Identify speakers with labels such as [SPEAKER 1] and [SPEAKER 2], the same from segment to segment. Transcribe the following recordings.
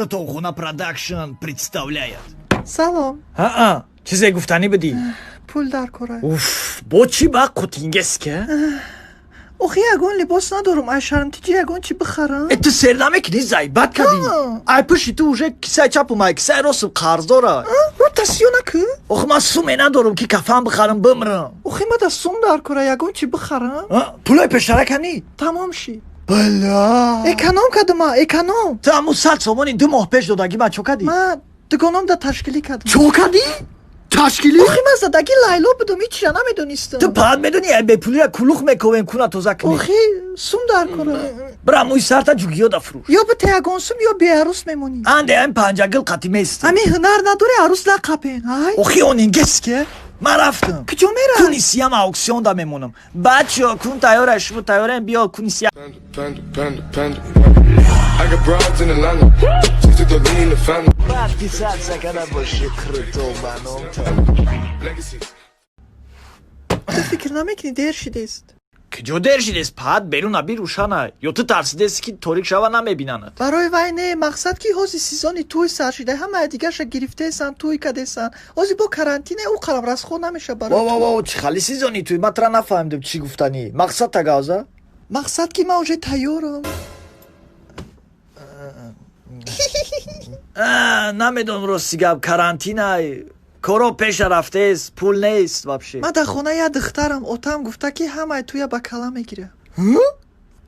[SPEAKER 1] Крутохуна Продакшн представляет.
[SPEAKER 2] Салом.
[SPEAKER 1] Аа, чизе гуфтанӣ будӣ?
[SPEAKER 2] Пул даркора.
[SPEAKER 1] Уф, бо чӣ ба қутингеска?
[SPEAKER 2] Охи, ягон либос надорам, ай шармтиҷи ягон чӣ бихарам.
[SPEAKER 1] Э, ту сер намекунӣ, зайбат кардӣ. Ай пушти ту уже кисаи чапум, ай кисаи ростум қарздора.
[SPEAKER 2] Рӯ тасиё накӯ.
[SPEAKER 1] Охи, ман суме надорам, ки кафан бихарам, бимрам.
[SPEAKER 2] Охи, ма да сум даркора, ягон чӣ бихарам.
[SPEAKER 1] Пулои пештара канӣ?
[SPEAKER 2] Тамом шид.
[SPEAKER 1] Бала.
[SPEAKER 2] Эконом кардама, эконом.
[SPEAKER 1] Ту ҳамун 100 сомони 2 моҳ пеш додагӣ ман чо кардӣ?
[SPEAKER 2] Ма дугоном да ташкилӣ кардам.
[SPEAKER 1] Чо кардӣ? Ташкилӣ?
[SPEAKER 2] Охи, ман задаги лайло будум, ҳичра намедонистам.
[SPEAKER 1] Ту паат медонӣ, ай бепулира кулух мековем, куна тоза кунӣ.
[SPEAKER 2] Охи, сум даркора.
[SPEAKER 1] Бира, мӯи сарта ҷугиёда фурӯш.
[SPEAKER 2] Ё бите ягон сум, ё беарӯс мемонӣ.
[SPEAKER 1] Анде ам панҷагил қатӣ местӣ.
[SPEAKER 2] Ҳамин ҳунар надорӣ, арӯс нақапен, ай.
[SPEAKER 1] Охи, онингес ке ман рафтам.
[SPEAKER 2] Куҷо меравӣ?
[SPEAKER 1] Куни сиям ауксионда мемонам. Бачо, кун тайёра, шумо тайёраем, биё куни сия.
[SPEAKER 3] Panda, panda, panda, panda. I got broads in Atlanta. Just to lean the family.
[SPEAKER 1] Подписаться када боши круто ба номта.
[SPEAKER 3] Legacies.
[SPEAKER 2] Ту фикр намекунӣ, дер шидест?
[SPEAKER 1] Куҷо дер шидест? Паат берун аби рӯшана, ё ту тарсидест, ки торик шава, намебинанад?
[SPEAKER 2] Барои вай не, мақсад ки ҳози сезони тӯй сар шида, ҳамаи дигарша гирифтаесан, тӯй кадесан. Ҳози бо карантине ӯ қалам расход намеша барои.
[SPEAKER 1] Во, во, во, чӣ хали сезони тӯй? Ман тура нафаҳмидам, чӣ гуфтанӣ. Мақсад тагавза?
[SPEAKER 2] Мақсад ки ман уже тайёрам.
[SPEAKER 1] Намедонам, рости гап, карантинай, коро пеша рафтест, пул нест вообще.
[SPEAKER 2] Ман дар хона як духтарам, отам гуфта, ки ҳамаи тӯя ба кала мегирад.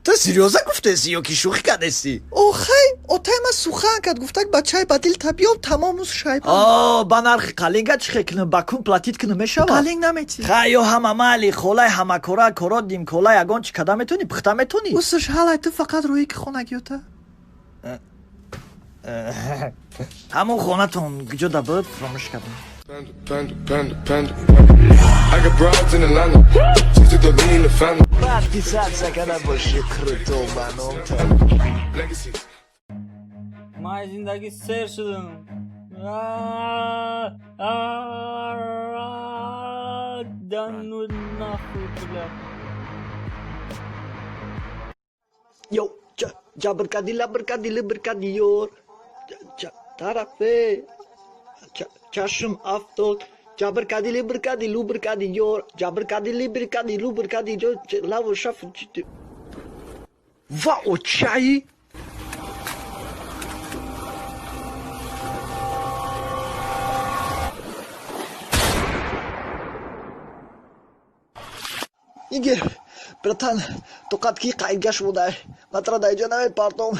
[SPEAKER 1] Ту серьёзно гуфтеси ё ки шӯхӣ кардеси?
[SPEAKER 2] Охай, отай ман сухан кард, гуфта, бачаи ба дил табиём, тамом уз шайба.
[SPEAKER 1] О, ба нархи қалинга чӣ хел кунам? Ба кун платить кунам, мешавад?
[SPEAKER 2] Қалинг наметӣ.
[SPEAKER 1] Хай, ё ҳама майли, холаи ҳамакора, коро димкола, ягон чӣ када метавонӣ, пухта метавонӣ?
[SPEAKER 2] Усш ҳалай, ту фақат рӯи ки хонагиёта.
[SPEAKER 1] Ҳамон хонатон куҷо да буд, фаромӯш кардам.
[SPEAKER 3] Panda, panda, panda, panda. I got broads in Atlanta. Just to lean the family.
[SPEAKER 1] Подписаться када боши круто ба номта.
[SPEAKER 3] Legacies.
[SPEAKER 4] Ман аз зиндагӣ сер шудам. А, а, да ну нахуй, бля.
[SPEAKER 1] Йо, ҷабркади, лабркади, либркади, ёр тарафе чашм афтод, ҷабркади, либркади, лубркади, ёр, ҷабркади, либркади, лубркади, лаву шаф ва очаи. Иге, братан, тоқат ки қайдгаш будай, матра даиҷа намепартом,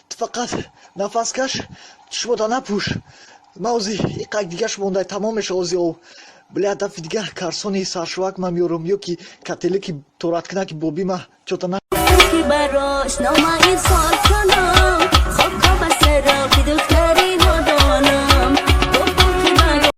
[SPEAKER 1] ту фақат нафас каш, чишмота напӯш. Ма ози иқак дигаш мондай, тамом меша ози ов. Бля, дафи дигар карсони саршувак ма меёрам, ё ки кателе ки тораткунаки боби ма чота на.
[SPEAKER 5] Ки барош нома ирсол.